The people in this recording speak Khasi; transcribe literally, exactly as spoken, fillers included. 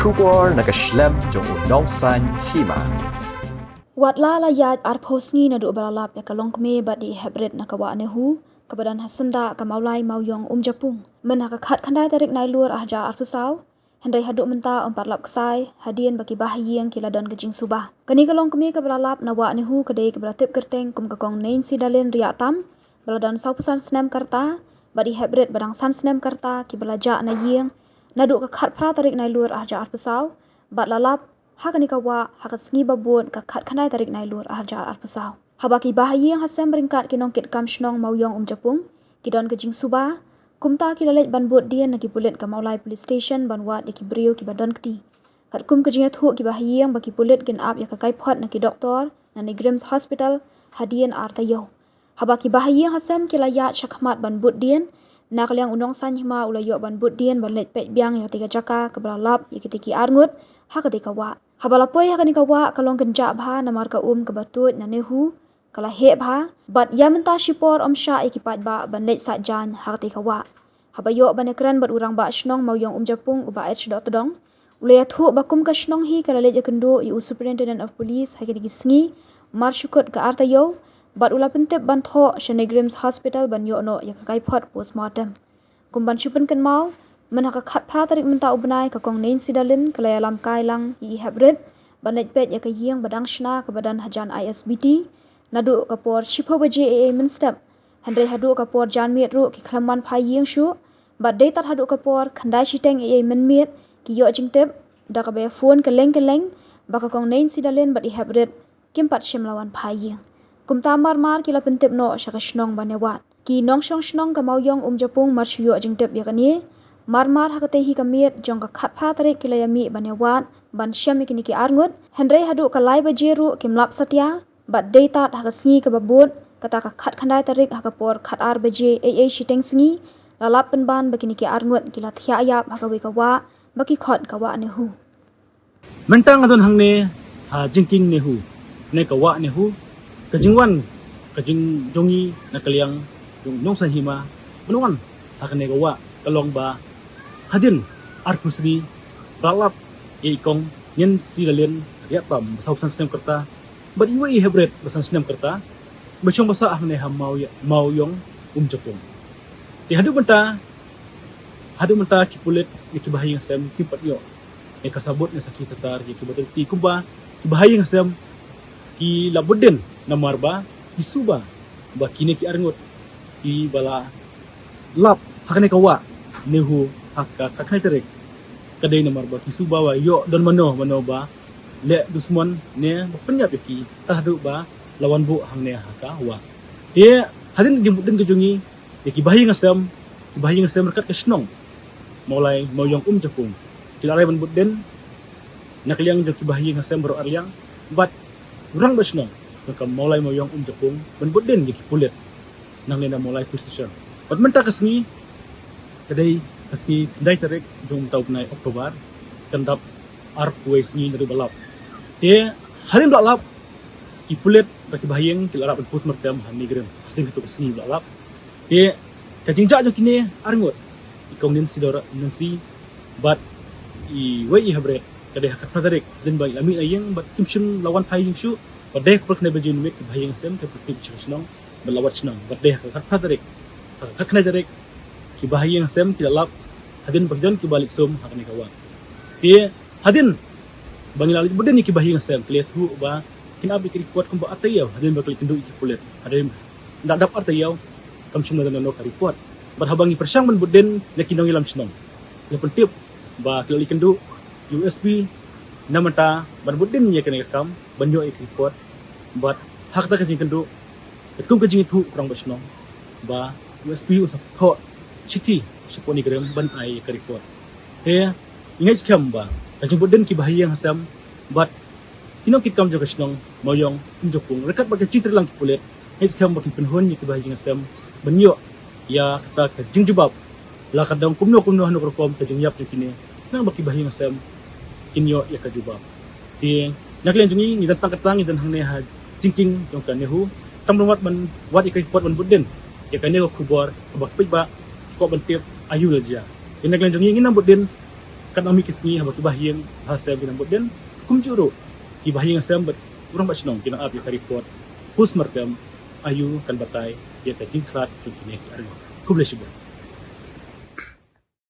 Khubor na ka shlem jong u Nongsaiñ Hima. Wat la la ïaid arphew sngi naduh ba la lap ïa ka longkmie bad i hep rit na ka wah NEHU kaba don ha syndah ka Mawlai Mawiong Umjapung myn ha ka khatkhyndai tarik Nailur arhajar arphew saw. Hynrei haduh mynta ym pat lap ksai hadien ba ki bahaïing ki la don ka jingsuba. Kane ka longkmie kaba la lap na wah NEHU ka dei kaba la tip kyrteng kum ka Kong Neiñsidalin Riahtam ba la don sawphew san snem ka rta bad i hep rit ba dang san snem ka rta kiba la jah na ïing naduh ka khatphra tarik Nailur arhajar arphew saw bad la lap ha kane ka wah ha ka sngi ba bud ka khatkhyndai tarik Nailur arhajar arphew saw. Haba ki bahaïing hasem ryngkat ki nongkitkam shnong Mawiong Umjapung ki don ka jingsuba, kumta ki la leit ban bud dien na ki pulit ka Mawlai Police Station ban wad ïa ki briew kiba don kti. Katkum ka jingïathuh ki bahaïing ba ki pulit kin ap ïa ka kaiphod na ki doktor na NEIGRIHMS Hospital hadien ar taïew. Haba ki bahaïing hasem ki la ïaid shakhmat ban bud dien, na ka liang u Nongsaiñ Hima u la ïoh ban bud dien ban leit peit biang ïa katei ka jaka kaba la lap ïa kitei ki arngut ha katei ka wah. Haba la poi ha kane ka wah ka long kynjah bha namar ka um kaba tuid na NEHU ka la heh bha bad ïa mynta shipor ym shah ïa ki paidbah ban leit sah jaiñ ha katei ka wah. Haba ïoh ban ïakren bad u Rangbah Shnong Mawiong Umjapung u Bah H Dohtdong, u la ïathuh ba kum ka shnong hi ka la leit ïakynduh ïa u Superintendent of Police ha kine ki sngi mar shu kut ka ar taïew bad u la pyntip ban thoh sha NEIGRIHMS Hospital ban ïoh noh ïa ka kaiphod postmortem. Kum ban shu pynkynmaw, myn ha ka khatphra tarik mynta u bnai ka Kong Neiñsidalin ka la ïalam kai lang ïa i hep rit ban leit peit ïa ka ïing ba dang shna kaba don hajan I S B T naduh ka por shiphew baje eiei mynstep. Hynrei haduh ka por janmiet ruh ki khlem wan phai ïing shuh bad dei tad haduh ka por khyndai shiteng eiei mynmiet ki ïoh jingtip da kaba ïa phone kylleng kylleng ba ka Kong Neiñsidalin bad i hep rit kim pat shym la wan phai ïing. Kumta mar mar ki la pyntip noh sha ka shnong ban ïa wad. Ki nongshong shnong ka Mawiong Umjapung mar shu ïoh jingtip ïa kane, mar mar ha katei hi ka miet jong ka khatphra tarik ki la ïa mih ban ïa wad ban shem ïa kine ki arngut. Hynrei haduh ka lai baje ruh kim lap satia bad dei tad ha ka sngi kaba bud, kata ka khatkhyndai tarik ha ka por khatar baje eiei shiteng sngi la lap pynban ba kine ki arngut ki la thiah ïap ha kawei ka wah ba ki khot ka wah NEHU. Mynta nga don hangne ha jingkieng NEHU, ne ka wah NEHU. Ka jingwan ka jing jong ngi na ka liang jong u Nongsaiñ Hima ban wan ha kane ka wah ka long ba hadien arphew sngi ba la lap ïa i Kong Neiñsidalin Riahtam ba sawphew san snem ka rta bad iwei i hep rit ba san snem ka rta ba shong ba sah hangne ha Maw, Mawiong Umjapung. Te haduh mynta, haduh mynta ki pulit ne ki bahaïing hasem kim pat ïoh ne ka sabut ne sakhi satar ïa kiba don kti, kumba ki bahaïing hasem ki la bud dien namar ba ki suba ba kine ki arngut kiba la lap ha kane ka wah NEHU ha ka khatkhyndai tarik ka dei namar ba ki suba ba ïoh don mano mano ba leh dusmon ne ba pynïap ïa ki tad haduh ba la wan buh hangne ha ka wah. Te hadien ka jingbud dien ka jong ngi ïa ki bahaïing hasem, ki bahaïing hasem ryngkat ka shnong Mawlai Mawiong Umjapung ki la rai ban bud dien na ka liang jong ki bahaïing hasem baroh arliang bad u Rangbah Shnong jong ka Mawlai Mawiong Umjapung ban bud dien ïa ki pulit nangne na Mawlai Police Station. Bad mynta ka sngi ka dei ka sngi khyndai tarik jong mynta u bnai October, kan dap arphew wei sngi naduh ba lap. Te hadien ba la lap ki pulit bad ki bahaïing ki la rah ban postmortem ha NEIGRIHMS hadien katei ka sngi ba la lap. Te ka jingjah jong kine arngut, i Kong Neiñsidalin, Neiñsi bad iwei i hep rit, ka dei ha ka khatkhyndai tarik hadien ba i la mih na ïing bad kim shym la wan phai ïing shuh bad dei ha ka por khyndai baje mynmiet ki bahaïing hasem ki la pyntip sha ka shnong bad la wad shnong bad dei ha ka khatkhyndai tarik, ha ka khatkhyndai tarik ki bahaïing hasem ki la lap hadien ba ki don kiba leit sum ha kane ka wah. Te hadien ba ngi la leit bud dien ïa ki bahaïing hasem ki la ïathuh ba kin ap ïa ki report kumba ar taïew hadien ba ki la ïakynduh ïa ki pulit. Hadien da dap ar taïew kam shym la don ka report. Bad haba ngi pyrshang ban bud dien na ki nongïalam shnong, ngi la pyntip ba ki la ïakynduh ïa u S P na mynta ban bud dien ïa kane ka kam ban ïoh ïa ki report. Bad ha kata ka jingkynduh, katkum ka jingïathuh u Rangbah Shnong ba u S P u sa thoh shithi shapoh NEIGRIHMS ban ai ïa ka report. Te ngi ngeit skhem ba ka jingbud dien ki bahaïing hasem bad ki nongkitkam jong ka shnong Mawiong Umjapung ryngkat bad ka jingtreilang ki pulit, ngi ngeit skhem ba kin pynhun ïa ki bahaïing hasem ban ïoh ïa kata ka jingjubab, la ka don kumno kumno hano ka rukom ka jingïap jong kine, khnang ba ki bahaïing hasem kin ïoh ïa ka jubab. Te na ka liang jong ngi, ngi don tang katta, ngi don hangne ha jingkieng jong ka NEHU, tang ban wad ban wad ïa ka report ban bud dien ïa kane ka khubor kaba ki paidbah ki kwah ban tip aïu la jia. Te na ka liang jong ngi, ngin nang bud dien Katno mih ki sngi haba ki bahaïing bahasem ki nang bud dien, kumjuh ruh ki bahaïing hasem bad u rangbah shnong ki nang ap ïa ka report postmortem, aïu kan batai ïa ka jingkhlad jong kine ki arngut. Khublei shibun.